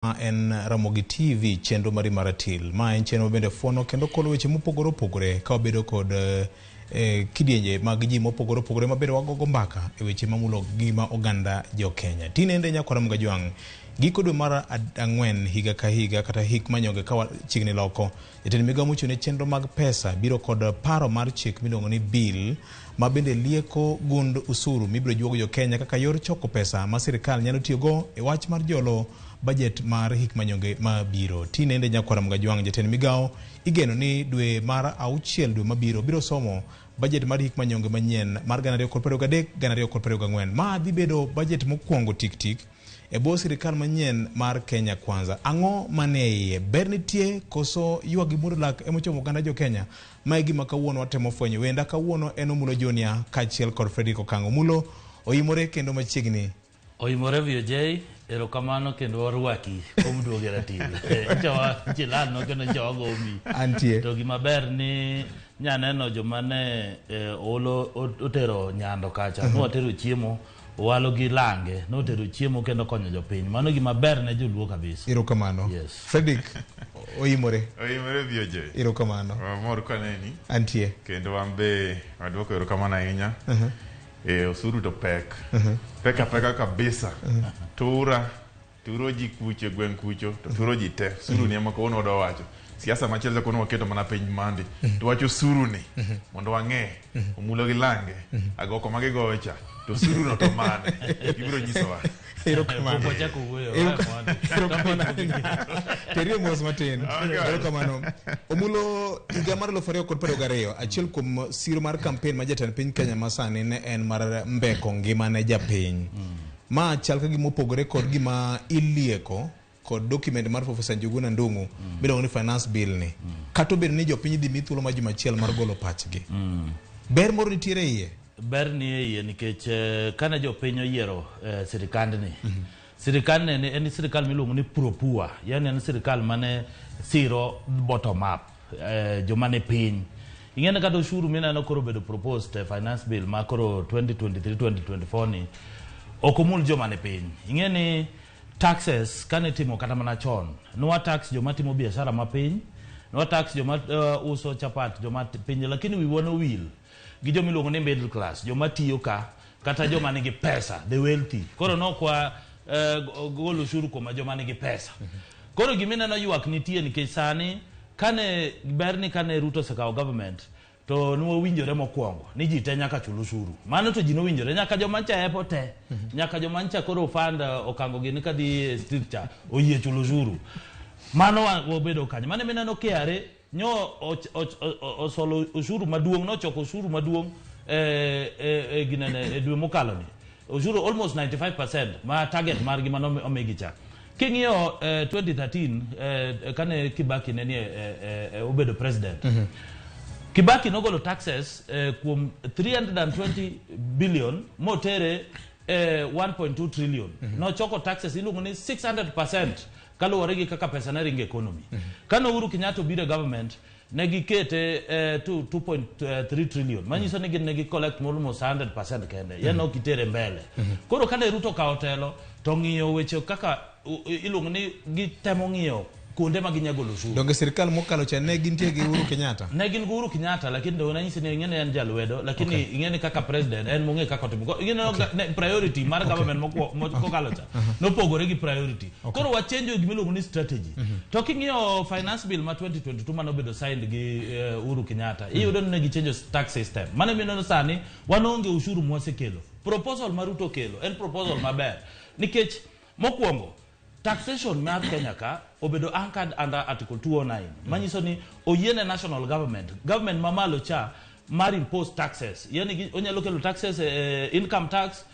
Ma en Ramogi TV, chenro mari mar ratil. Ma en chenro bende fuono kendo kolo weche mopogore opogore ka wabedo kod eh, kidienje mag ji mopogore opogore ma bende wagogo mbaka e weche mamulo gima oganda jo Kenya. Tinende nyakwara Mgajwang', giko dwe mar ang'wen higa ka higa kata hik manyonge ka wachiegni loko, jatend migawo mochung' ne chenro mag pesa biro kod paro mar chik miluongo ni bill ma bende lieko gund usuru mibiro juog jo Kenya kaka yor choko pesa ma sirkal nyalo tiyogo e wach mar jolo bajet mar hik manyonge mabiro. Tinende nyakwara Mgajwang' jatend migawo igeno ni dwe mar auchiel dwe mabiro biro somo bajet mar hik manyonge manyien mar 2023 2024. Ma dhi bedo bajet mokwongo tik tik e bwo sirkal manyien mar Kenya Kwanza. Ang'o mane iye? Ber nitie koso ywak gi muodo lak emochomo oganda jo Kenya? Ma e gima kawuono watemo fwenyo. Wenda kawuono en Omulo Junior kaachiel kod Fredrick Okang'o. Omulo oimore kendo machiegni. Oimore VOJ, erokamano kendo warwaki kuom duogo e ratil. Nyocha wa nyicha kendo nyocha wagomi. Antie. To gima ber ni nyaneno joma ne olo otero nyando kacha, nwatero chiemo owalo gi lange, notero chiemo kendo konyo jopiny. Mano gima ber ne joluo kabisa. Erokamano. Yes. Fredrick oimore. Oimore VOJ. Erokamano. Wamor kaneni. Antie. Kendo wan be waduoko erokamano ahinya. E, osuru to pek. Pek apeka kabisa. Tura, turo ji kucho e gweng' kucho, to turo ji te. Osuru ni ema kawuono wadwa wacho. Siasa machielo kawuono waketo mana piny mandi. To wacho osuru ni mondo wang'e. Omulo gi lange. Agoko ma gigoyo cha. To osuru no to mane. Gibiro nyisowa. Erokamano. Pok wachako wuoyo. Wae mondo. Erokamano ahinya. Terie mos matin. Erokamano. Omulo higa mar 2022, achiel kuom siro mar campaign ma jatend piny Kenya masani ne en mar mbeko ngima ne japiny. Ma chal ka gima opogore kod gima ilieko kod document mar Professor Njuguna Ndung'u miluongo ni finance bill ni. Kata obedo ni jopiny dhi mi thuolo mar juma achiel mar golo pachgi. Ber moro nitiere iye. Ber ni e iye nikech kane jopiny oyiero sirikandni, sirikandni ne en sirikal miluongo ni pro poor, yani en sirikal mane siro bottom up, joma ni piny. Ing'e ni kata ushuru mineno koro obedo proposed e finance bill ma koro 2023-2024 ni ok omul joma ni piny. Ing'e ni taxes kane itimo kata mana chon, nwa tax joma timo biashara mapiny, nwa tax joma uso chapat, joma piny, lakini wiwa nowil gi joma iluongo ni middle class, joma tiyo ka kata joma nigi pesa, the wealthy. Koro nokwa golo ushuru kuom joma nigi pesa. Koro gimineno ywak nitie nikech sani kane ber ni kane Ruto osekawo government to nwawinjore mokwongo ni ji te nyaka chul ushuru. Mano to ji nowinjore nyaka joma ncha epo te, nyaka joma ncha koro fund okango gini kadhi e street cha oyie chulo ushuru. Mano wabedo kanyo. Mano mineno KRA nyo osolo ushuru maduong', nochoko ushuru maduong' e ginene e dwe mokalo ni. Ushuru almost 95% ma target margi mano omigi cha. King'iyo 2013 kane Kibaki ne nie obedo president. Kibaki nogolo taxes kuom 320 billion motere 1.2 trillion. Nochoko taxes iluongo ni 600% kaluwore gi kaka pesa ne ringo economy. Kane Uhuru Kenyatta obiro e government ne gikete 2.3 trillion manyiso ni gin ne gi collect almost 100% kende yani ok itere mbele. Koro kane Ruto okawo telo to ng'iyo weche kaka iluongo ni gitemo ng'iyo kuonde ma ginya golo ushuru. Donge sirkal mokalo cha ne gintie gi Uhuru Kenyatta? Ne gin gi Uhuru Kenyatta, lakini to nanyisi ni ing'e ni en jalwedo, lakini ing'e ni kaka president en mong'e kaka otimo. Ing'e ni ne priority mar government mokalo cha nopogore gi priority. Koro wachenjo gima iluongo ni strategy. To king'iyo finance bill ma 2022 mane obedo signed gi Uhuru Kenyatta, iyudo ni ne gichenjo tax system. Mano mineno sani wan onge ushuru mwasekelo. Proposal ma Ruto okelo en proposal maber nikech mokwongo taxation mar Kenya ka obedo anchored under Article 209 manyiso ni oyiene national government, government mamalo cha mar impose taxes, yani onyalo kelo taxes, income tax,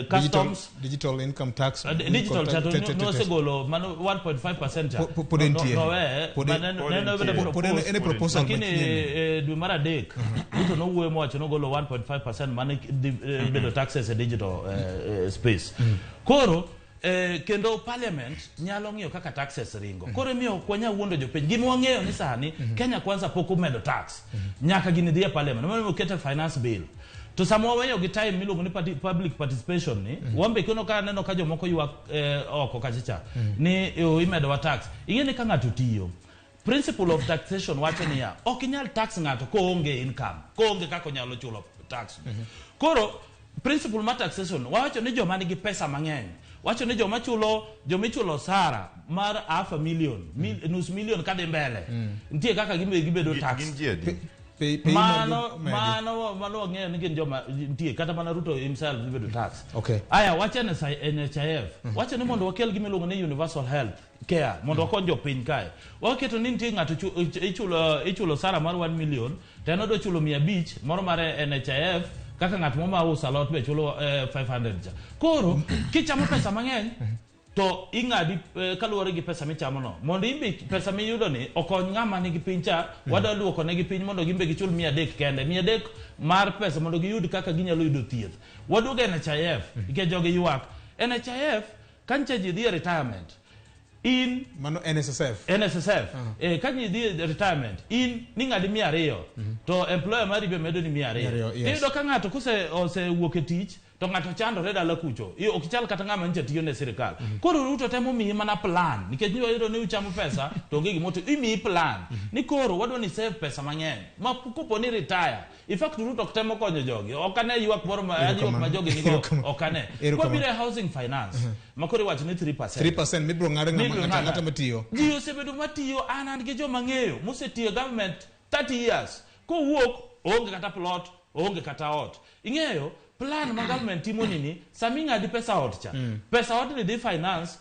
customs, digital income tax, digital cha to nosegolo mano 1.5% cha. Pod entie. No, Pod en e proposal lakini machien. Dwe mar adek Ruto nowuoyo mowacho nogolo 1.5% mane dhi bedo taxes e digital space. Koro kendo parliament nyalo ng'iyo kaka taxes ringo. Koro imiyo ok wanyal wuondo jopiny. Gima wang'eyo ni sani Kenya Kwanza pok omedo tax. Nyaka gini dhi e parliament. Mano omiyo okete finance bill. To sama waweyo gi time miluongo ni public participation ni, wambe kendo ka aneno ka jomoko ywak oko kacha cha ni imedowa tax. Ing'e ni ka ng'ato tiyo, principle of taxation wacho niya, ok inyal tax ng'ato koonge income, koonge kaka onyalo chulo tax. Koro principle mar taxation wawacho ni joma nigi pesa mang'eny, wacho ni joma chulo, joma ichulo osara mar half a million, nus million kadhi mbele, nitie kaka gibedo tax. Gin ji adi? Pay Mano medi. Mano wang'eyo ni gin joma nitie, kata mana Ruto himself gibedo tax. Aya, wacho NHIF, wacho ni mondo wakel gima iluongo ni universal health care mondo wakony jopiny kae. Waketo ni nitie ng'ato ichulo osara mar 1 million to en odwa chulo 500 moro mar NHIF, kaka ng'at moro ma uso alot be chulo 500 cha. Koro kichamo pesa mang'eny to ing'adi kaluwore gi pesa michamo no, mondo imbe pesa miyudo ni okony ng'ama nigi piny cha. Wadwa duoko negi piny mondo gimbe gichul 300 kende, 300 mar pesa mondo giyud kaka ginyalo yudo thieth. Waduogo NHIF nikech jogi ywak. NHIF ka nyicha ji dhi e retirement in Mano NSSF. NSSF, ka ji dhi e retirement in ning'adi 200 to employer mari be medo ni 200. 200, yes. Iyudo ka ng'ato kose osewuok e tich to ng'ato chandore dala kucho. Ok ichal kata ng'ama nyicha tiyo ne sirikal. Koro Ruto temo miyi mana plan, nikech ni wayudo ni uchamo pesa to onge gimoto imiyi plan ni koro wadwa ni save pesa mang'eny ma kopo ni retire. In fact, Ruto ok temo konyo jogi, ok ane ywak moro ma ywak ma jogi nigo, ok ane. Kwabiro e housing finance ma koro iwacho ni 3%. 3% mibiro ng'ad Mibiro ng'ato ng'ado. ang'ata matiyo. Ji osebedo matiyo, an gi joma ng'eyo mosetiyo e government 30 years, kowuok oonge kata plot, oonge kata ot. Ing'eyo plan ma government timo nini sama ing'adi pesa ot cha, pesa ot ni dhi finance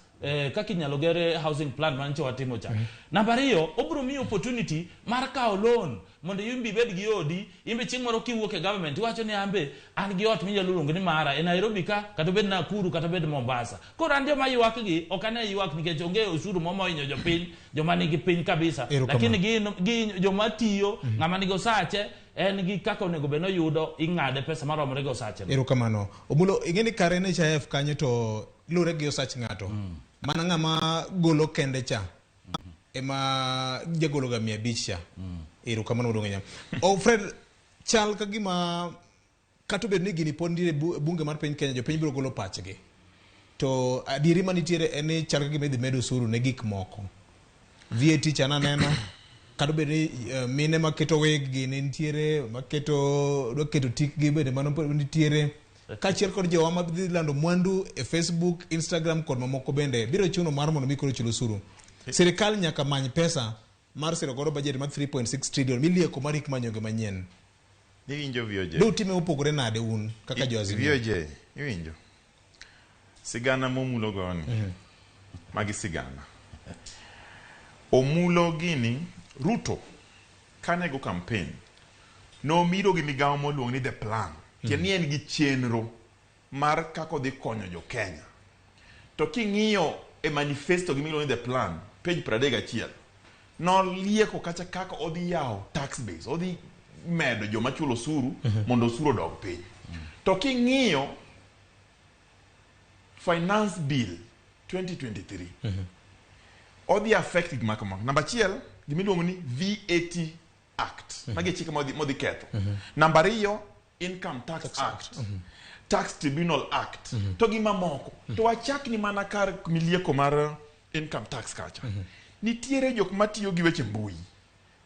kaka inyalo ger housing plan mancho watimo cha. Namba ariyo, obiro miyo opportunity mar kawo loan mondo imbe ibed gi odi. Imbe chieng' moro kiwuok e government iwacho ni ambe an gi ot minyalo luongo ni mara e Nairobi ka, kata obed Nakuru, kata obed Mombasa. Koro an joma ywak gi ok ane ywak nikech onge osuru moro mohinyo jopiny, joma nigi piny kabisa. Erokamano. Lakini gin joma tiyo, ng'ama nigi osache en gi kaka onego bed noyudo, ing'ade pesa maromore gi osache no. Erokamano. Omulo, ing'e ni kar NHIF kanyo to luwore gi osach ng'ato. Mana ng'ama golo kende cha ema jagolo ga 500 cha. Erokamano maduong' ahinya. Oh, Fred, chal ka gima kata obedo ni gini pod nitiere bunge mar piny Kenya, jopiny biro golo pachgi. To adieri manitiere en ni chal ka gima idhi med osuru ne gik moko. VAT cha naneno, kata obedo ni mine maketo wig gini nitiere, maketo dwa keto tikgi bende mano pod nitiere. Kaachiel kod jowa madhi lando mwandu e Facebook, Instagram kod mamoko bende biro chuno mar mondo mi koro chul osuru. Sirikal nyaka many pesa mar siro godo budget mar 3.6 trillion milieko mar hik manyonge manyien. Iwinjo VOJ? Do utime mopogore nade un kaka jo Azimio? VOJ, iwinjo? Sigana momulo goni. Magi sigana. Omulo gini, Ruto, kane go campaign, nomiro gi migawo moluong ni The Plan. Tiende ni en gi chenro mar kaka odhi konyo jo Kenya. To king'iyo e manifesto gi miluongo ni The Plan, page 31, nolieko kacha kaka odhi yawo tax base, odhi medo joma chulo osuru mondo osuru odog piny. To king'iyo Finance Bill 2023, odhi affect gik ma kama. Namba achiel, gima iluongo ni VAT Act. Magi e chike modhi ketho. Namba ariyo, Income Tax Act, Tax Tribunal Act, to gi mamoko. To wachak ni mana kar milieko mar income tax kacha. Nitiere jok matiyo gi weche mbui.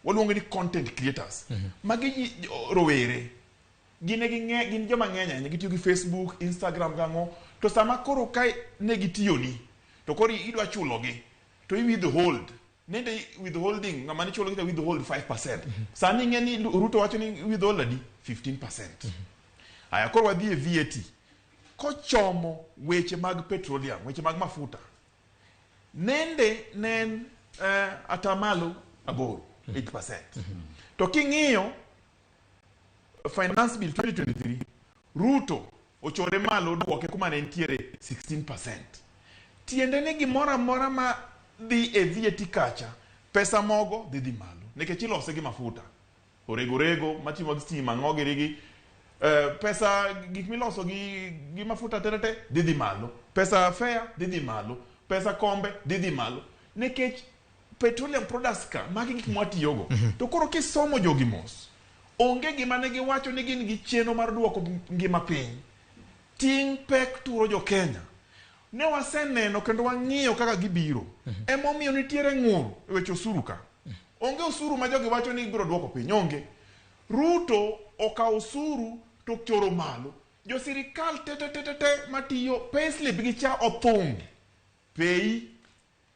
Waluongo ni content creators. Magi rowere. Gin e gin joma ng'eny ahinya, gitiyo gi Facebook, Instagram gang'o. To sama koro ka ne gitiyoni, to koro idwa chulogi, to i withhold. Nende withholding, ng'ama ne chulo gi withhold 5%. Sani ing'e ni Ruto wacho ni withhold adi? 15%. Aya, koro wadhi e VAT. Kochomo weche mag petroleum, weche mag mafuta. Nende ne en 8%, 8%. To king'iyo Finance Bill 2023, Ruto ochore malo duoke kuma ne nitiere 16%. Tiende ni gimoro amora ma dhi e VAT kacha, pesa mogo dhi dhi malo. Nikech ilose gi mafuta. Orego rego, matiyo mag stima, ang'o giri gi. Pesa gik miloso gi mafuta te te dhi dhi malo. Pesa fare dhi dhi malo. Pesa kombe dhi dhi malo. Nikech petroleum products ka, magi gik mwatiyogo. To koro kisomo jogi mos, Onge gima ne giwacho ni gin gi chenro mar duoko ngima piny. Ting' pek turo jo Kenya. Ne waseneno kendo wang'iyo kaka gibiro. Emomiyo nitiere ng'ur e weche osuru ka. Onge osuru ma jogi wacho ni gibiro duoko piny. Onge. Ruto okawo osuru to choro malo. Jo sirikal te te te te te matiyo payslip gi cha othung'. PAYE,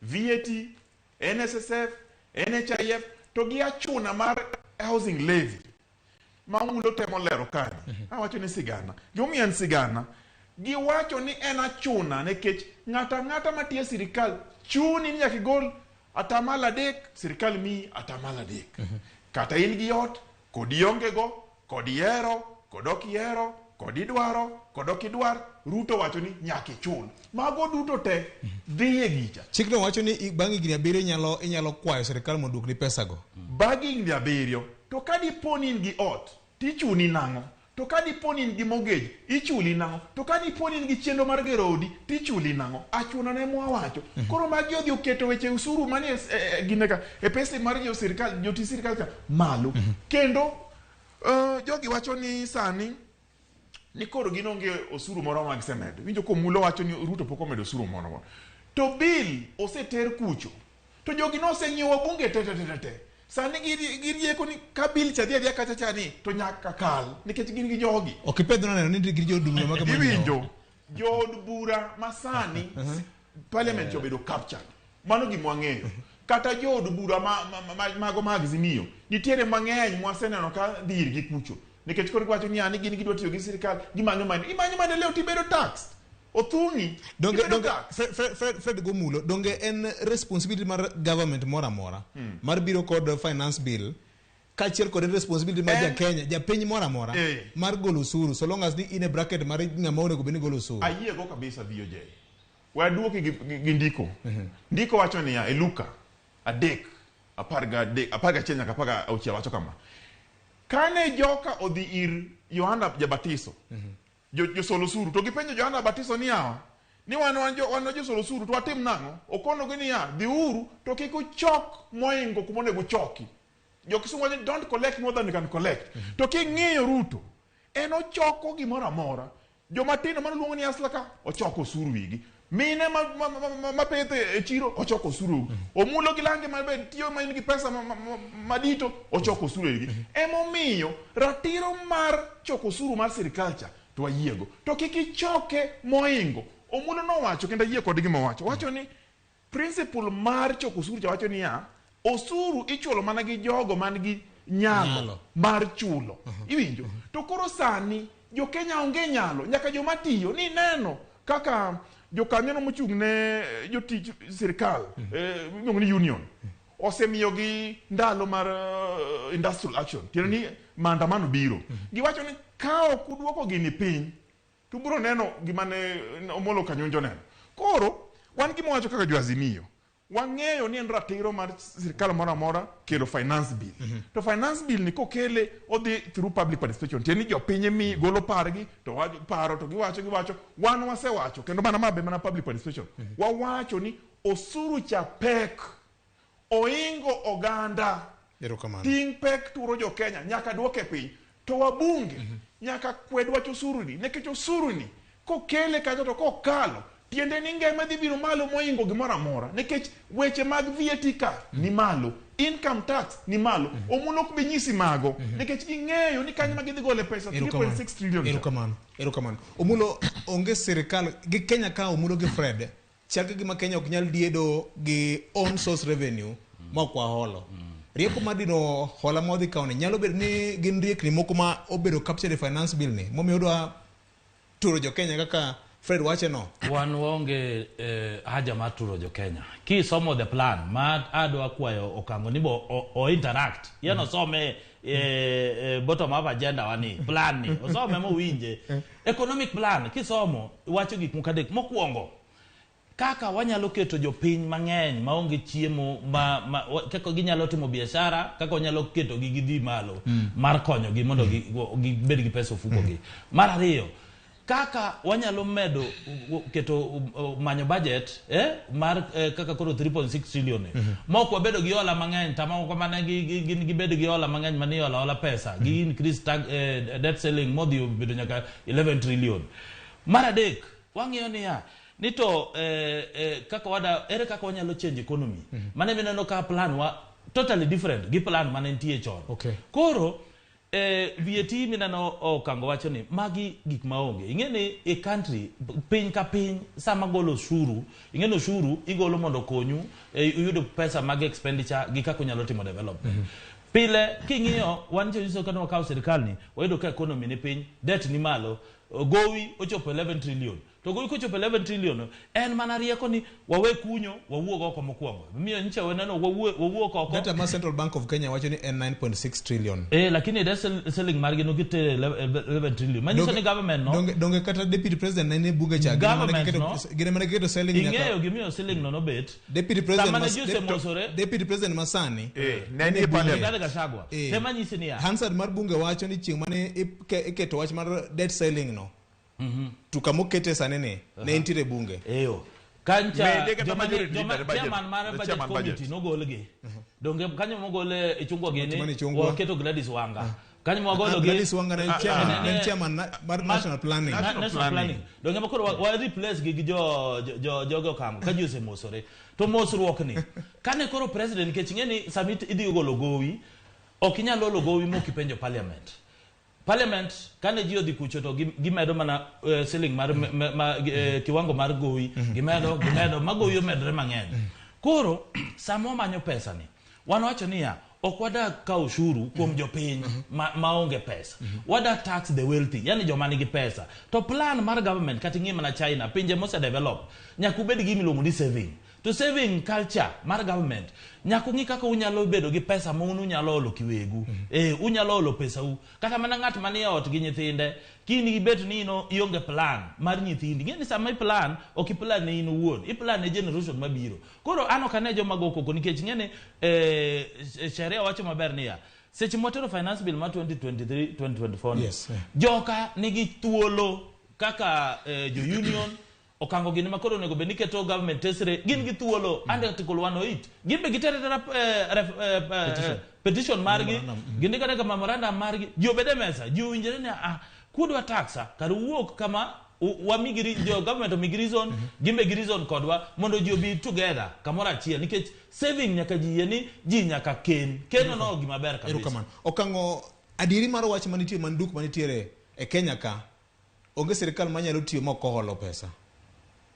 VAT, NSSF, NHIF to gi achuna mar housing levy ma Omulo temo lero kani. Awacho ni sigana. Gimomiyo en sigana, giwacho ni en achuna nikech ng'ato ang'ata matiyo e sirikal chuni ni nyaka igol 3% sirikal miyi 3%. Kata in gi ot, kod ionge go, kod ihero, kod ok ihero, kod idwaro, kod ok idwar, Ruto wacho ni nyaka ichul. Mago duto te dhi e gicha. Chikno wacho ni bang' higni 7 inyalo kwayo sirikal mondo oduokni pesago. Bang' higni 7, to ka dipo ni in gi ot, tichuni nang'o? To ka dipo ni in gi mortgage, ichuli nang'o? To ka dipo ni in gi chenro mar gero odi, tichuli nang'o? Achuna ne mwawacho. Koro magi odhi oketo weche usuru manie gine ka, e payslip mar jo sirikal, jotich sirikal ka malo. Kendo jogi wacho ni sani ni koro gin onge osuru moro ma gisemedo. Winjo komulo wacho ni Ruto pok omedo osuru moro moro. To bill oseter kucho. To jogi noseng'iewo wabunge te te te te te. Sani girieko ni ka bill cha dhi adhiya kacha cha ni to nyaka kal nikech gin gi jogi. Ok ipedhna neno ni gin jood bura maga manyiewo. Iwinjo jood bura masani parliament obedo captured. Mano gima wang'eyo. Kata jood bura mago mag Azimio nitiere mang'eny mwaseneno ka dhi irgi kucho. Nikech koro giwacho ni ni gin gidwa tiyo gi sirikal gimanyo maendeleo. Imanyo maendeleo tibedo taxed. Othung'i. Donge Fred Gomulo, donge en responsibility mar government moro amora mar biro kod finance bill kaachiel kod responsibility mar ja Kenya, japiny moro amora mar golo osuru so long as ni in e bracket mar ng'ama onego bed ni golo osuru. Ayiego kabisa VOJ. We aduoki gi ndiko. Ndiko wacho niya e Luka 3 13 11 nyaka 16 wacho kama. Kane joka odhi ir Yohana Jabatiso, josol osuru, to gipenjo Yohana Batiso niya, ni wan josol osuru to watim nang'o? Okonogi niya, dhiuru to kik uchok moingo kuma onego uchoki. Jo Kisungu wacho ni don't collect more than you can collect. To king'iyo Ruto, en ochoko gimoro amora. Joma tindo mano luongo ni hustler ka, ochoko osuru wigi. Mine ma petho e chiro, ochoko osuru. Omulo gi lange ma be tiyo ma in gi pesa madito, ochoko osuru wigi. Emomiyo ratiro mar choko osuru mar sirikal cha to wayiego. To kik ichoke moingo. Omulo nowacho kendo ayie kod gima owacho. Owacho ni principle mar choko osuru cha wacho niya, osuru ichulo mana gi jogo man gi nyalo mar chulo. Iwinjo? To koro sani jo Kenya onge nyalo, nyaka joma tiyo ni neno kaka jokanyono mochung' ne jotich sirikal iluongo ni union osemiyogi ndalo mar industrial action, tiende ni maandamano biro. Giwacho ni ka ok uduoko gini piny to ubiro neno gima ne Omolo Kanyonjo neno. Koro wan gima wacho kaka jo Azimio, wang'eyo ni en ratiro mar sirikal moro amora kelo finance bill. To finance bill ni kokele odhi through public participation, tiende ni jopiny mi golo pargi to paro to giwacho wan wasewacho kendo mana ma be mana public participation. Wawacho ni osuru cha pek oingo oganda. Ting' pek turo jo Kenya nyaka duoke piny. To wabunge nyaka kwed wach osuru ni nikech osuru ni kokele kacha to kokalo tiende ni ngima dhi biro malo moingo gimoro amora nikech weche mag VAT ka ni malo, income tax ni malo. Omulo ok bi nyisi mago nikech ging'eyo ni kanyo ma gidhi gole pesa 3.6 trillion. Erokamano. Omulo, onge sirikal gi Kenya ka Omulo gi Fred chal ka gima Kenya ok nyal diedo gi own source revenue ma ok waholo. Rieko mar dino hola ma wadhi kawo ni nyalo bedo ni gin riekni moko ma obedo captured e finance bill ni momiyo odwa turo jo Kenya kaka Fred wache no. Wan waonge haja mar turo jo Kenya. Kisomo the plan ma adwa kwayo Okango ni bo o interact. Yan osome bottom up agenda wani plan ni osome mowinje. Economic plan kisomo wacho gik moko adek. Mokwongo, kaka wanyalo keto jopiny mang'eny maonge chiemo kaka ginyalo timo biashara, kaka wanyalo keto gi gidhi malo mar konyogi mondo gibed gi pesa ofuko gi. Mar ariyo, Kaka wanyalo medo keto manyo budget mar kaka koro 3.6 trillion ni. Mok wabedo gi hola mang'eny, tama moko mane gin gibedo gi hola mang'eny mane ihola hola pesa, gi increase tag, debt ceiling modhi obedo nyaka 11 trillion. Mar adek, wang'iyo niya, ni to kaka wada, ere kaka wanyalo change economy. Mane mineno ka plan wa totally different gi plan mane nitie chon. Koro VAT mineno Okango wacho ni magi gik maonge. Ing'e ni e country, piny ka piny, sama golo osuru, ing'e ni osuru igolo mondo okonyu uyud pesa mag expenditure gi kaka unyalo timo development. Pile king'iyo wan jonyiso kane wakawo sirikal ni wayudo ka economy ni piny, debt ni malo, gowi ochopo 11 trillion. To gowi kochopo 11 trillion, en mana rieko ni wawe kunyo, wawuog oko mokwongo. Miyo nyicha waneno wawuok oko. Data ma Central Bank of Kenya wacho ni en 9.6 trillion. Lakini debt ceiling margi noketo 11 trillion. Manyiso ni government no. Donge kata deputy president ne ni bunge cha. Government no. Gine mane giketo ceiling nyaka. Ing'eyo gimiyo ceiling no nobet. Deputy president Sama ne ji osemosore. Deputy president masani. Ne ni parliament. Rigathi Gachagua. Tema nyisi niya. Hansard mar bunge wacho ni chieng' mane iketo wach mar debt ceiling no. To kama okete sani ni, ne nitiere bunge. Eyo. Kancha Mede kata majority leader budget. Chairman mar The budget chairman committee budget. nogolgi. Donge kanyo mogole Ichung'wa gini, Mane Ichung'wa. waketo Gladys Wanga. Kanyo mwagolo gi Gladys Wanga ne chairman, ne chairman mar National Planning. National National Planning. Planning. Donge makoro wa replace gi gi joge Okango ka ji osemosore. To mosruok ni, kane koro president, nikech ing'e ni sama idhi golo gowi, ok inyal olo gowi mok ipenjo parliament. Parliament kane ji odhi kucho to gimedo mana ceiling mar kiwango mar gowi, gimedo ma gowi omedore mang'eny. Koro sama wamanyo pesa ni, wan wacho niya, ok wadak kawo ushuru kuom jopiny maonge pesa. Wadak tax the wealthy, yani joma nigi pesa. To plan mar government, kata ing'i mana China, pinje mose develop, nyaka ubed gi gima iluongo ni saving. To saving culture mar government, nyaka ung'i kaka unyalo bedo gi pesa ma un unyalo olo kiwegu. Unyalo olo pesau. Kata mana ng'at manie ot gi nyithinde, kin ibet ni in ionge plan mar nyithindi. Ing'e ni sama i plan, ok i plan ne in owuon, i plan ne generation mabiro. Koro an ok ane joma go koko nikech ing'e ni sheria wacho maber niya, seche mwatero finance bill mar 2023-2024 ni, joka nigi thuolo kaka jo union Okango gini makoro onego bed ni keto government tesre, gin gi thuolo under article 108. Gin be gitere tera petition margi, gindiko andika memorandum margi, ji obed e mesa, ji owinjore ni kudwa taxa, kar wuok kama wamigi jo government omigi reason, gin be gi reason kodwa mondo ji obi together kamoro achiel, nikech saving nyaka ji yie ni ji nyaka ken. Keno no gima ber kabisa. Erokamano. Okango adieri mar wach manitie manduk manitiere e Kenya ka, onge sirikal manyalo tiyo ma ok oholo pesa.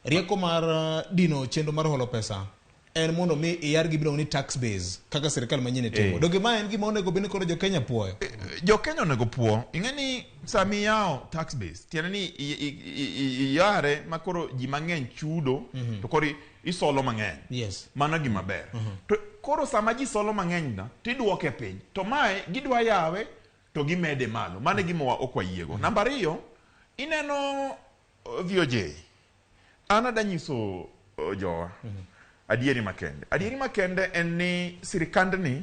Rieko mar dino chenro mar holo pesa en mondo mi iyar gima iluongo ni tax base kaka sirikal manyien timo. Donge ma en gima onego bed ni koro jo Kenya puoyo? Jo Kenya onego puo. Ing'e ni sama iyawo tax base, tiende ni iyare ma koro ji mang'eny chudo, to koro isolo mang'eny. Mano gima ber. To koro sama ji solo mang'eny na, tiduoke piny. To mae gidwa yawe to gimede malo. Mano e gima ok wayiego. Namba ariyo, ineno VOJ. An ada nyiso jowa adieri makende. Adieri makende en ni sirikandni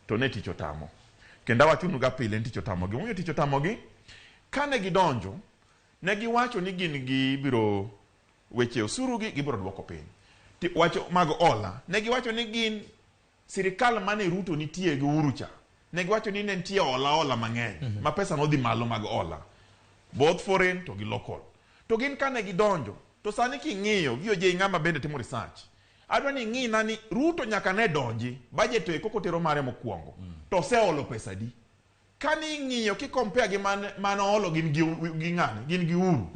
to ne tich otamo. Kendo awachonu ga pile ni tich otamogi. Gimomiyo tich otamogi, kane gidonjo, ne giwacho ni gin gibiro weche osuru gi gibiro duoko piny. Wacho mag hola, ne giwacho ni gin sirikal mane Ruto nitie gi Uhuru cha. Ne giwacho ni ne nitie hola hola mang'eny, ma pesa nodhi malo mag hola, both foreign to gi local. To gin kane gidonjo, to sani king'iyo, VOJ ng'ama bende timo research. Adwa ni ing'i na ni Ruto nyaka ne donji, budget to koko tero mare mokwongo. To oseolo pesa di? Kani ing'iyo ki compare gi mane oolo gin gi ng'ane, gin gi Uhuru.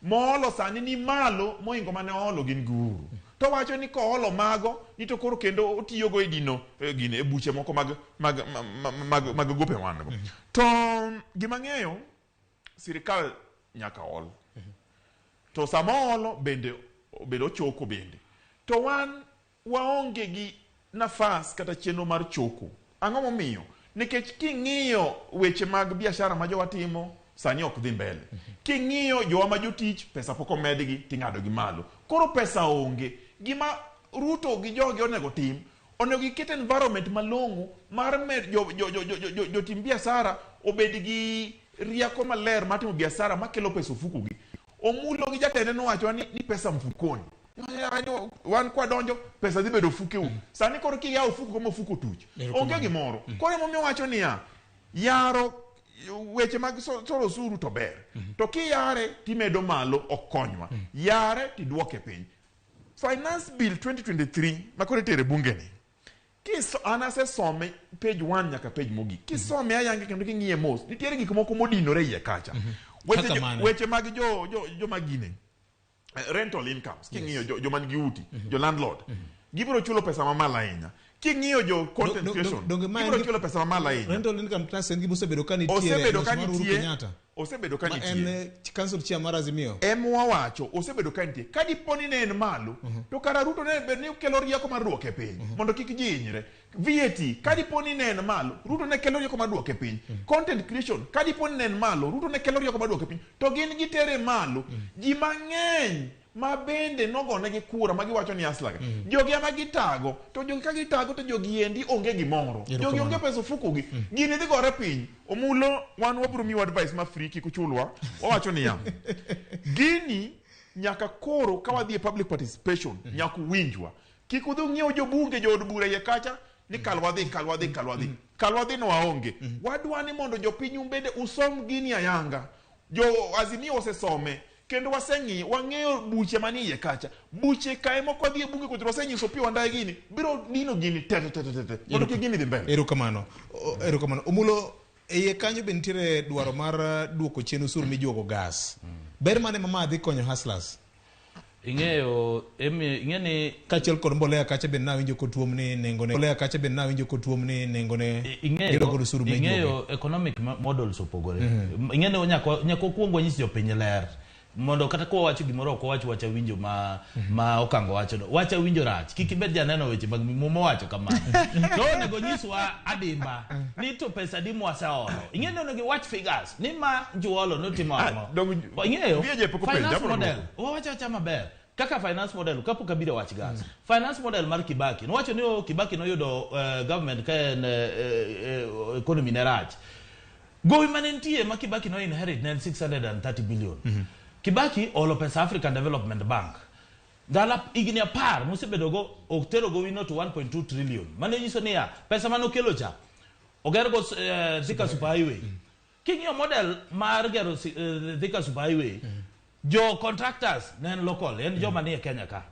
Moolo sani ni malo mohingo mane oolo gin gi Uhuru. To wacho ni koolo mago ni to koro kendo otiyogo e dino gine e buche moko mag gope wan go. To gima ng'eyo, sirikal nyaka ol. To sama oolo bende bende ochoko bende. To wan waonge gi nafas kata chenro mar choko. Ang'o momiyo? Nikech king'iyo weche mag biashara ma jowa timo sani ok dhi mbele. King'iyo jowa ma jotich pesa pok omedgi ting'ado gi malo. Koro pesa onge. Gima Ruto gi jogi onego tim, onego giket environment malong'o mar med jotim biashara obed gi Rieko maler mar timo biashara makelo pesa ofukugi. Omulo gi jatende nowacho ni, ni pesa mfukoni. Wan kwadonjo pesa dhi bedo ofukeu. Sani koro kiyawo ofuku kama ofuku otuch. Onge gimoro. Koro emomiyo wacho niya, yaro weche mag solo osuru to ber. To kiyare timedo malo ok konywa. Yare tiduoke piny. Finance Bill 2023 ma koro itere bunge ni. An asesome page 1 nyaka page mogik. Kisome ayange kendo king'iye mos, nitiere gik moko modinore iye kacha. Weche mag joma gine. Rental incomes, king'iyo joma nigi udi, jo landlord, gibiro chulo pesa mamalo ahinya. King'iyo jo content creation, gibiro chulo pesa mamalo ahinya. Rental income tax en gima osebedo ka nitiere. Osebedo ka nitie. Osebedo ka nitie. Ma en council chair mar Azimio. Em wawacho, osebedo ka nitie. Ka dipo ni ne en malo, to kara Ruto ne bed ni kelo rieko mar duoke piny, mondo kik ji hinyre. VAT, ka dipo ni ne en malo, Ruto ne kelo rieko mar duoke piny. Content creation, ka dipo ni ne en malo, Ruto ne kelo rieko mar duoke piny. To gin gitere malo. Ji mang'eny ma bende nogonegi kura ma giwacho ni aslaga. Jogi ema gitago, to jogi ka gitago to jogi endi onge gimoro. Jogi onge pesa ofukugi. Gini dhi gore piny. Omulo, wan wabiro miyo advice ma free kik uchulwa. Wawacho niya, gini nyaka koro ka wadhi e public participation, nyaka uwinjwa. Kik udhi ung'iew jobunge, jood bura iye kacha, ni kal wadhi, kal wadhi, kal wadhi. Kal wadhi no waonge. Wadwa ni mondo jopiny bende usom gini ayanga. Jo Azimio osesome. Kendo waseng'iyo, wang'eyo buche manie iye kacha. Buche kae moko wadhi e bunge kocha wasenyiso Opiyo Wandayi gini, biro dino gini te te te te te. Mondo kik gini dhi mbele. Erokamano. Erokamano. Omulo, e iye kanyo be nitiere dwaro mar duoko chien osuru mijuogo gas. Ber mane ma ma dhi konyo hustlers? Ing'eyo, ing'e ni kaachiel kod mbolea kacha bende nawinjo kotuom ni nengone. Mbolea kacha bende nawinjo kotuom ni nengone. Ing'eyo economic models opogore. Ing'e ni nyaka okuong wanyis jopiny ler. Mondo kata kwa wacho gimoro ok wawach wacha winjo ma Okango wacho no. Wacha winjo rach. Kik ibed janeno weche mag Muma wacho kamano. To onego nyiswa adimba ni to pesa di mwaseolo. Ing'e ni onego iwach figures ni ma njuolo notimo ang'o. Ing'eyo finance model. Wawacho acha maber. Kaka finance model kapok abiro wach gas. Finance model mar Kibaki. Nowacho ni Kibaki noyudo government ka en economy ne rach. Gowi mane nitie ma Kibaki no inherit ne en 630 billion. Kibaki olo pesa African Development Bank. Ndalo higni 10 mosebedo go otero gowi no to 1.2 trillion. Mano nyiso niya pesa mane okelo cha ogergo Thika Super Highway. King'iyo model mar gero Thika Super Highway, jo contractors ne en local, en joma nie Kenya ka.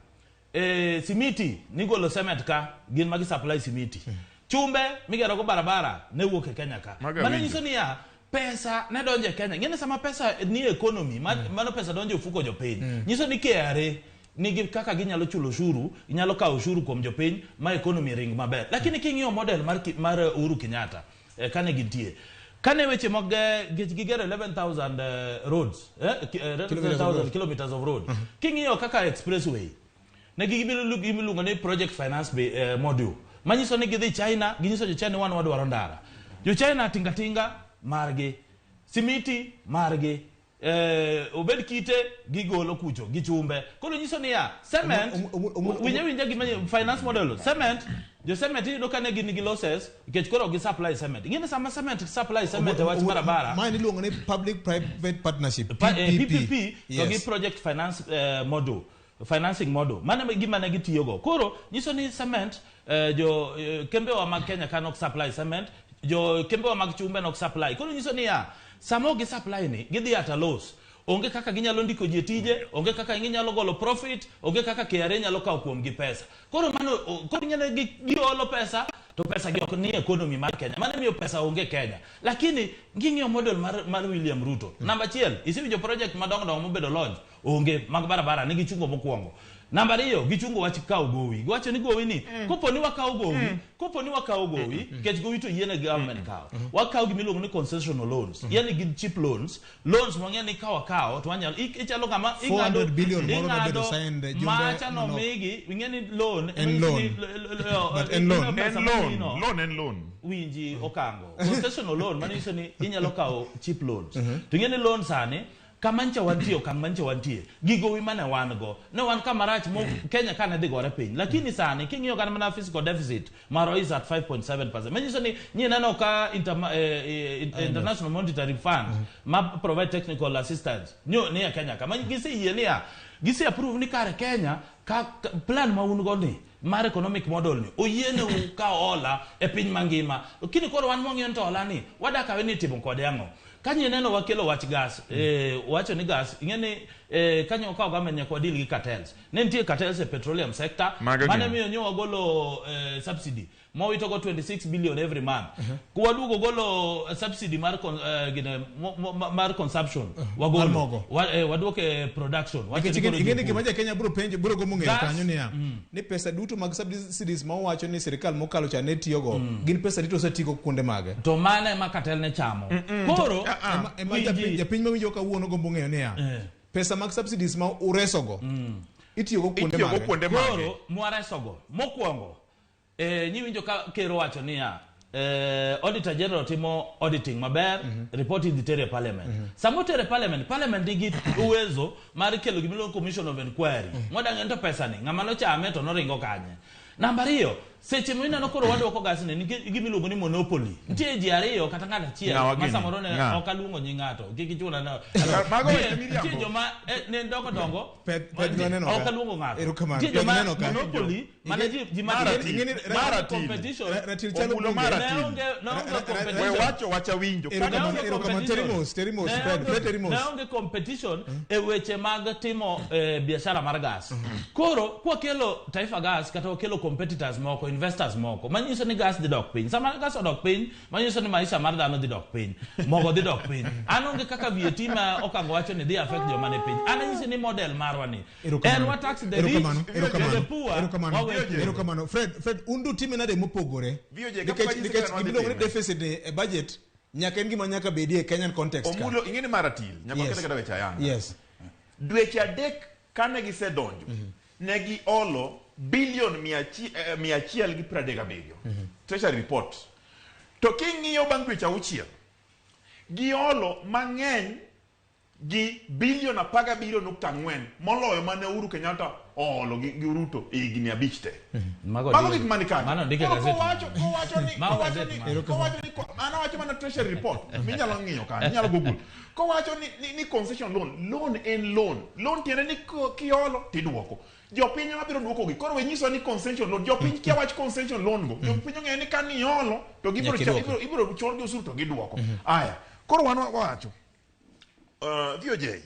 Simiti nigolo cement ka, gin magi supply simiti. Chumbe migero go barabara ne wuok e Kenya ka. Mano nyiso niya pesa ne donjo e Kenya. Ng'eni sama pesa ni economy, mano pesa donjo e ofuko jopiny. Nyiso ni KRA nigi kaka ginyalo chulo ushuru, inyalo kawo ushuru kuom jopiny ma economy ring maber. Lakini king'iyo model mar Uhuru Kenyatta kane gintie. Kane weche mag gigero 11,000 roads, 11,000 kilometers of road. King'iyo kaka expressway, ne gimiluongo ni project finance module. Manyiso ni gidhi China, ginyiso jo China wan wadwaro ndara. Jo China tinga tinga margi, simiti margi, obed kite gigolo kucho gi chumbe. Koro nyiso niya cement, winja gima finance model, cement, jo cement iyudo ka ne gin gi losses nikech koro gi supply cement. Ing'e ni sama cement supply cement e wach barabara. Ma iluongo ni public private partnership, PPP. PPP to gi project finance model. Financing model. Mano gima ne gitiyogo. Koro nyiso ni cement jo kembewa mag Kenya ka nok supply cement, jo kembewa mag chumbe nok supply. Koro nyiso niya sama ok gi supply ni gidhi at a loss. Onge kaka ginyalo ndiko ji e tije, onge kaka ginyalo golo profit, onge kaka KRA nyalo kawo kuom gi pesa. Koro mano koro ing'e ni giolo pesa to pesa gi ok ni economy mar Kenya. Mano miyo pesa onge Kenya. Lakini nging'iyo model mar William Ruto. Namba 1, isewinjo project madongo dongo mobedo launch. Onge mag barabara nigi chungo mokwongo. Namba 2, gichungo wach kawo gowi. Giwacho ni gowi ni kopo ni wakawo gowi, kopo ni wakawo gowi, nikech gowi to yiene government kawo. Wakawo gima iluongo ni concessional loans. Yani gin cheap loans, loans mang'eny ni kawo kawo to wanyalo ichalo kama ing'ado 400 billion moro nobedo signed jumbe macha no migi, ing'e ni loan, en loan. But en loan. En loan, loan en loan. Winji Okango. Concessional loan mano nyiso ni inyalo kawo cheap loans. To ing'e ni loan sani Kama ncha wantie, okang' mancha wantie, gi gowi mane wan go, ne wan kama rach mo Kenya kane dhi gore piny. Lakini sani king'iyo kata mana fiscal deficit marwa is at 5.7%. Manyiso ni nyi neno ka International Monetary Fund ma provide technical assistance nyo ni e Kenya ka ma giseyie niya gise approve ni kare Kenya ka plan ma un go ni mar economic model ni oyieneu ka hola e piny mangima. Lakini koro wan mwang'iyo ni to hola ni wadak awe ni timo kode ang'o? Ka nyi neno wakelo wach gas, wacho ni gas ing'e ni kanyo okawo government nyaka wadeal gi cartels. Ne nitie cartels e petroleum sector Mago mane gin. miyo nyo wagolo subsidy mowitogo 26 billion every month. Kwaduogo golo subsidy mar gine, mar consumption wagolo. Mar mogo. Waduoke production. Wacho Nikech ni koro ing'e ni jopur. gima ja Kenya biro penjo biro gombo ng'eyo Gas, kanyo niya ni pesa duto mag subsidies ma owacho ni sirikal mokalo cha ne tiyogo gin pesa duto osetigo kuonde mage. To mano ema cartel ne chamo. Koro Ema winji. japiny mawinjo kawuono gombo ng'eyo niya pesa mag subsidies ma uresogo itiyogo kuonde Itiyogo mage. kuonde mage. Koro mwaresogo mokwongo, nyiwinjo ka ker owacho niya auditor general timo auditing maber, report idhi tere e parliament. Sama otere e parliament, parliament nigi uwezo mar kelo gimiluongo commission of inquiry. Mwadang'e ni to pesa ni ng'ama nochame to noringo kanye. Namba ariyo, seche mineno koro wadwoko gas ni nikech gimiluongo ni monopoly. Nitie ji ariyo kata ng'ato achiel Ng'awa ma gini? samoro ne Ng'a? ok aluongo nying ng'ato. Kik ichuna na. Mago weche Nitie miriambo. joma ne dongo dongo. Ped neno Ok ka. aluongo ng'ato. Erokamano. Nitie joma Ped neno ka. monopoly mane ji Mar matin. ratil. Ing'eni- Mar ratil. Competition. Ratil chalo Omulo bunge. mar Ne ratil. onge We competition. wacho wacha winjo. Erokamano, Ne onge erokamano. competition. Terry mos, Terry mos, Ne Fred, Fred Terry mos. Ne onge competition e weche mag timo biashara mar gas. Koro kwakelo Taifa Gas kata wakelo competitors moko, investors moko, manyiso ni gas dhi dok piny. Sama gas odok piny, manyiso ni maisha mar dhano dhi dok piny. Mogo dhi dok piny. An onge kaka VAT ma Okango wacho ni dhi affect joma ni piny. An anyisi ni model marwa ni. Erokamano. En wa tax the rich, Erokamano, erokamano, to the poor, erokamano, wawe thuolo. erokamano. Fred, un dutime nade mopogore? VOJ, kapok Nikech anyisi nikech kaka gimiluongo ni wadhi time. deficit ni e budget nyaka en gima nyaka bedie e Kenyan context ka. Omulo ing'e ni mar ratil. Nyaka Yes. wakete kata weche ayanga. Yes. Dweche 3 kane gisedonjo, ne giolo bilion 137. Treasury report. To king'iyo bang' dweche 6, giolo mang'eny gi bilion 17.4 moloyo mane Uhuru Kenyatta oolo gi Ruto e higni 5 te. Mago Mago ndiko- gik mani kanyo. Mano ndike Koro gazeti. kowacho ni Mago kowacho gazeti ni mano. kowacho ni an awacho mana treasury report minyalo ng'iyo kanyo, inyalo google. Kowacho ni concession loan, loan en loan. Loan tiende ni kiolo tiduoko. Jopiny ema biro duoko gi. Koro we nyiswa ni concession loan. Jopiny kia wach concession loan go. Jopiny ong'eyo ni ka niolo to gibiro Nyaka iduoki. ibiro chol gi osuru to giduoko. Aya. Koro wan wawacho. VOJ.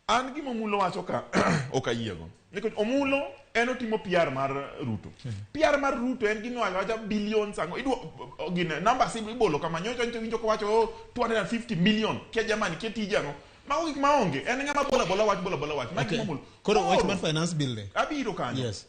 An gima Omulo wacho ka ok ayiego. Nikech Omulo en otimo PR mar Ruto. PR mar Ruto en gima iwacho awacha billions ang'o. Idwo gine numbers ibolo kama nyocha nyocha winjo kowacho oh, 250 million. Kia jamani kia tije ang'o. Mago gik maonge. En ng'ama bola bola wach bola bola wach. Mago Okay. gima Omulo. Koro wach mar finance bill ni. Abiro kanyo. Yes.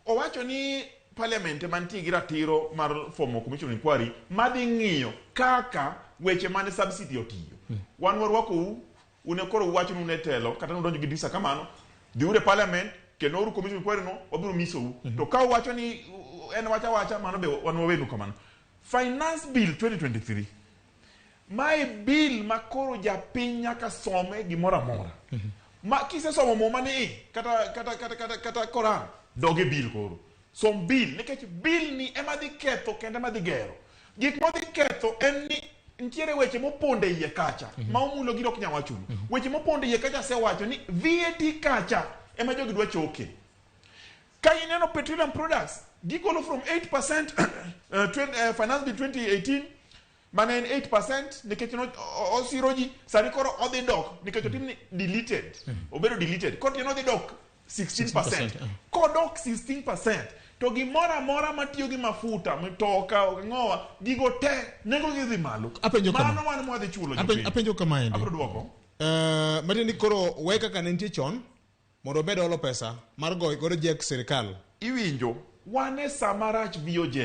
Owacho ni parliament mantie gi ratiro mar formo commission of inquiry madhi ng'iyo kaka weche mane subsidy otiyo. Wan warwakou, une koro uwacho ni une telo kata nudonjo gi disa kamano, dhiuru e parliament kendo uru commission of inquiry no wabiro nyisou. To ka uwacho ni en wacha wacha mano be wan wawenu kamano. Finance Bill 2023 mae bill ma koro japiny nyaka some gimoro amora. Ma kisesomo muma ni kata Koran, dog e bill koro. Som bill nikech bill ni ema dhi ketho kendo ema dhi gero. Gik modhi ketho en ni nitiere weche mopondo e iye kacha ma Omulo giro ok nyal wachonu. Weche mopondo e iye kacha asewacho ni VAT kacha ema jogi dwa choke. Ka ineno petroleum products gigolo from 8% finance bill 2018 mane en 8% nikech osiro ji sani koro odhi dok nikech otim ni deleted obedo deleted koro tiende odhi dok 16%. Kodok 16% to gimoro amora matiyo gi mafuta mitoka ng'owa gigo te nengo gi dhi malo. Apenjo kama. Mano wan mwadhi chulo jopiny. Apenjo kamaendi. Abiro duoko. Matiende ni koro we kaka ne nitie chon mondo obed olo pesa mar goyo godo jek sirikal. Iwinjo wan e sama rach VOJ.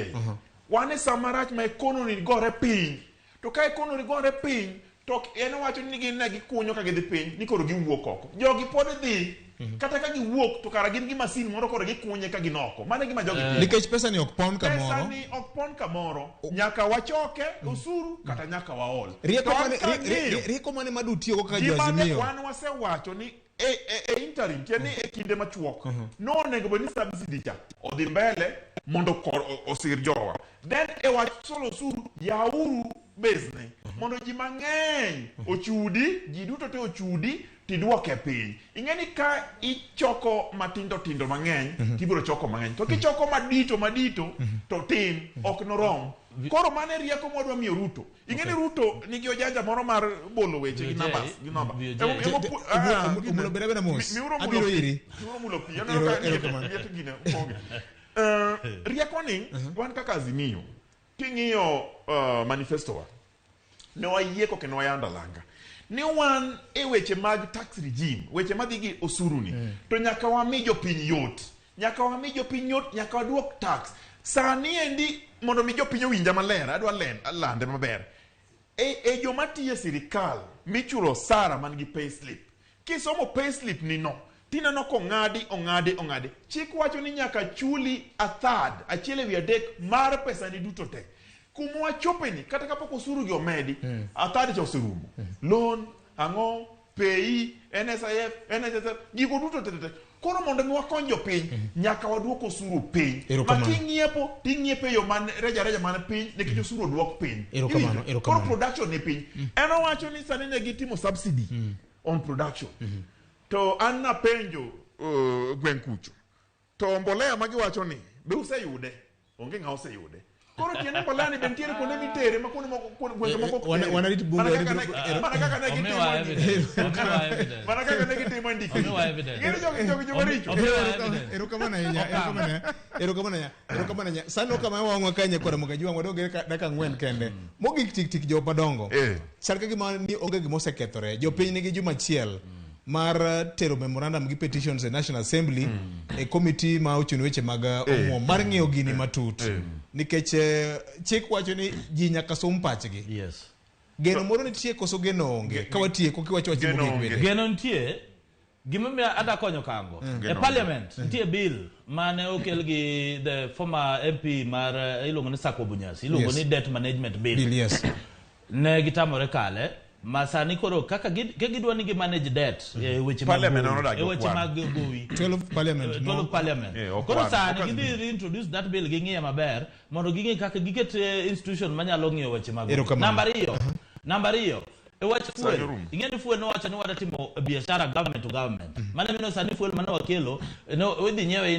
Wan e sama rach ma economy gore piny. To ka economy gore piny To en owacho ni gin ne gikunyo ka gidhi piny ni koro giwuok oko. Jogi pod dhi kata ka giwuok to kara gin gi masin moro koro gikunye ka gin oko. Mano e gima jogi timo. Nikech pesa ni ok pon kamoro. Pesa ni ok pon kamoro. Nyaka wachoke osuru kata nyaka waol. Rieko To an mane kang'iyo, rieko mane madutiyogo kaka gima ne jo-Azimio. wan wasewacho ni e interim tiende ni e kinde machuok nonego bed ni subsidy cha odhi mbele mondo osir jowa. Then e wach solo osuru yauru base ne mondo ji mang'eny ochudi, ji duto te ochudi tiduoke piny. Ing'e ni ka ichoko matindo tindo mang'eny tibiro choko mang'eny, to kichoko madito madito to tin ok norom. Koro mano e rieko mwadwa miyo Ruto. Ing'e ni Ruto nigi ojanja moro mar bolo weche gi VJ, numbers gi namba. VJ. Omulo beda beda mos. Miuro mulo Abiro pi. iri. Miuro mulo pi. Aneno ka Erokamano. liet gine onge. Rieko ni wan kaka Azimio king'iyo manifesto wa ne wayieko kendo wayando alanga ni wan e weche mag tax regime, weche madhi gi osuru ni to nyaka wami jopiny yot, nyaka wami jopiny yot, nyaka waduok tax. Sani endi mondo mi jopiny owinja maler, adwa lande maber. E joma tiyo e sirikal michulo osara man gi payslip, kisomo payslip ni no tineno kong'adi ong'adi ong'adi. Chik wacho ni nyaka chuli a third, achiel ewi adek mar pesani duto te. Kuma wachopeni kata kapok osuru gi omedi, a third cha oserumo. Loan, ang'o, PAYE, NSIF, NSSF, gigo duto te te. Koro mondo mi wakony jopiny, nyaka waduok osuru piny. Ma Erokamano. king'iepo, ting'iepo e yo man reja reja man piny, nikech osuru oduok piny. Erokamano, Iwinjo? erokamano. Koro production ni piny. En owacho ni sani ne gitimo subsidy on production. To an napenjo gweng' kucho. To mbolea ma giwacho ni be useyude? Onge ng'a oseyude. Koro tiende mbolea ni be nitiere kuonde mitere ma kuonde moko gwenge moko ok tere. Wanarit bunge, Mana kaka mana kaka ne gitimo Omiwa evidence. Omiwa evidence. mana kaka ne gitimo e ndiko. Omiwa evidence. Ing'e ni jogi joma richo. Omiwa evidence. Erokamano ahinya, erokamano erokamano ahinya, erokamano ahinya. Sano kama wang'wa ka nyakwara Mogaji wang' wadong' gi dakika 4 kende. Mogik tik tik joma dongo. Chal ka gima ni onge gima osekethore. Jopiny nigi juma achiel mar tero memorandum gi petitions e National Assembly e committee ma ochung' weche mag omuom mar ng'iyo gini matut. Nikech chik wacho ni ji nyaka som pachgi. Yes. Geno moro nitie koso geno onge? Ka watieko kiwacho wach Geno mogik onge. bende. Geno nitie. Gimomiyo ada konyo kango. E Geno parliament nitie bill mane okel gi the former MP mar iluongo ni Sako Bunyasi, iluongo Yes. ni debt management bill. Bill, yes. Ne gitamore kale ma sani koro kaka gidwa ni gi manage debt e weche mag Parliament gowi, nodagi e weche okwan. mag gowi. 12 parliament. 12 parliament. Ok Koro wan, sani ok gidhi reintroduce that bill ging'iye maber mondo ging'e kaka giket institution manyalo ng'iyo weche mag gowi. Erokamano. Namba ariyo e wach Sani fuel. orumo. Ing'e ni fuel nowacho ni wadwa timo biashara government to government. Mano mino sani fuel mane wakelo no idhi nyiewe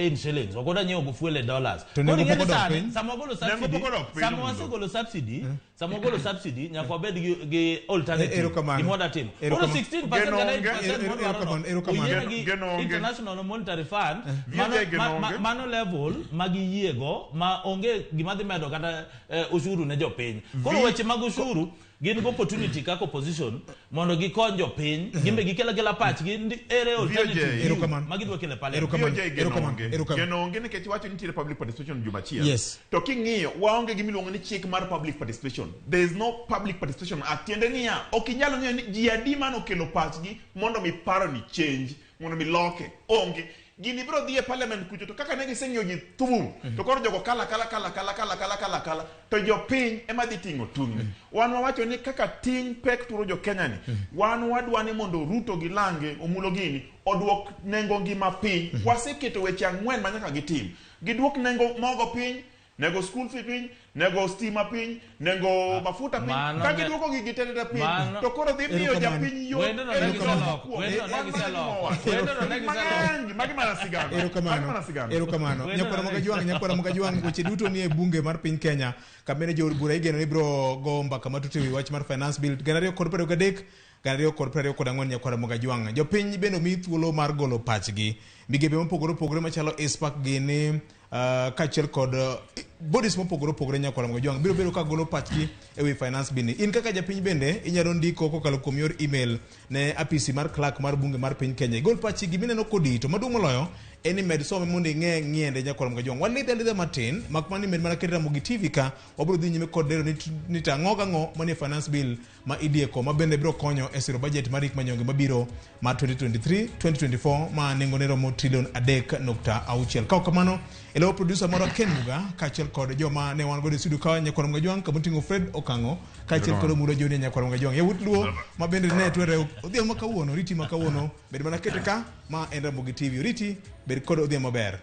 in shillings. Ok wadwa nyiewo go fuel e dollars. To Koro nengo ing'e ni pok odok sani piny? sama wagolo Nengo subsidy, pok odok piny, sama Omulo. wasegolo subsidy, sama wagolo subsidy nyaka wabed gi alternative. Erokamano. Gima wadwa timo. Koro Erokamano. 16% Geno kata onge. 8% mwadwaro no, Erokamano. oyiene gi Geno onge. International Monetary Fund VJ geno onge. mano level ma giyiego ma onge gima dhi medo kata ushuru ne jopiny. Koro weche mag ushuru gin gi opportunity kaka opposition mondo gikony jopiny, gimbe gikel akela pachgi ere alternative view Erokamano. ma gidwa kelo e parliament. Erokamano. VJ geno Erokamano. onge. Erokamano. Geno onge nikech wacho ni nitiere public participation juma achiel. Yes. To king'iyo waonge gi miluongo ni chik mar public participation. There is no public participation act. Tiende niya, ok inyal ng'eyo ni ji adi mane okelo pachgi mondo mi paro ni change, mondo mi loke. Onge. Gini biro dhi e parliament kucho to kaka ne giseng'iyo ji thum to koro jogo kala kala kala kala kala kala kala kala to jopiny ema dhi ting'o tungni. Wan wawacho ni kaka ting' pek turo jo Kenya ni, wan wadwa ni mondo Ruto gi Lange omulo gini oduok nengo ngima piny. Waseketo weche 4 ma nyaka gitim. Giduok nengo mogo piny, nego school fee piny, nego stima piny, nego mafuta piny. Ka giduoko gigi te te piny, to koro dhi miyo Erokamano. japiny yot. Wendo no ne giseloko. Wendo no ne giseloko. Wendo no ne giseloko. Mang'eny, magi mana sigana. Magi Erokamano. mana sigana. Erokamano. Wendo Nyakwara no ne Mogajwang', nyakwara Mogajwang', weche duto nie bunge mar piny Kenya. Kamene jood bura igeno ni biro go mbaka matut ewi wach mar finance bill 2023 2024 nyakwara Mogajwang'. Jopiny bende omi thuolo mar golo pachgi. Migepe mopogore opogore machalo ISPAC gini kaachiel kod bodies mopogore opogore nyakwara Mogajwang' biro bedo ka golo pachgi ewi finance bill ni. In kaka japiny bende inyalo ndiko kokalo kuom yor email ne apisi mar clerk mar bunge mar piny Kenya. Igol pachi gimineno kodi to maduong' moloyo en ni med some mondo ing'e ng'iende nyakwar Mgajwang'. Walidhe alidha matin, mak mana ni med mana ket Ramogi TV ka, wabiro dhi nyime kod lero ni, ni to ang'o gang'o manie finance bill ma idieko ma bende biro konyo e siro budget mar hik manyonge mabiro mar 2023-2024 ma nengone romo trilion 3.6. Ka ok kamano, e lo producer marwa Ken Muga kaachiel kod joma ne wan godo e studio ka nyakwar Mgajwang' kamoting'o Fred Okang'o kaachiel kod Omulo Joni nyakwar Mgajwang'. Yawuot Luo ma bende ne twere odhiambo ma kawuono, riti ma kawuono, bed mana kete ka ma en Ramogi TV. Oriti, bed kod odhiambo maber.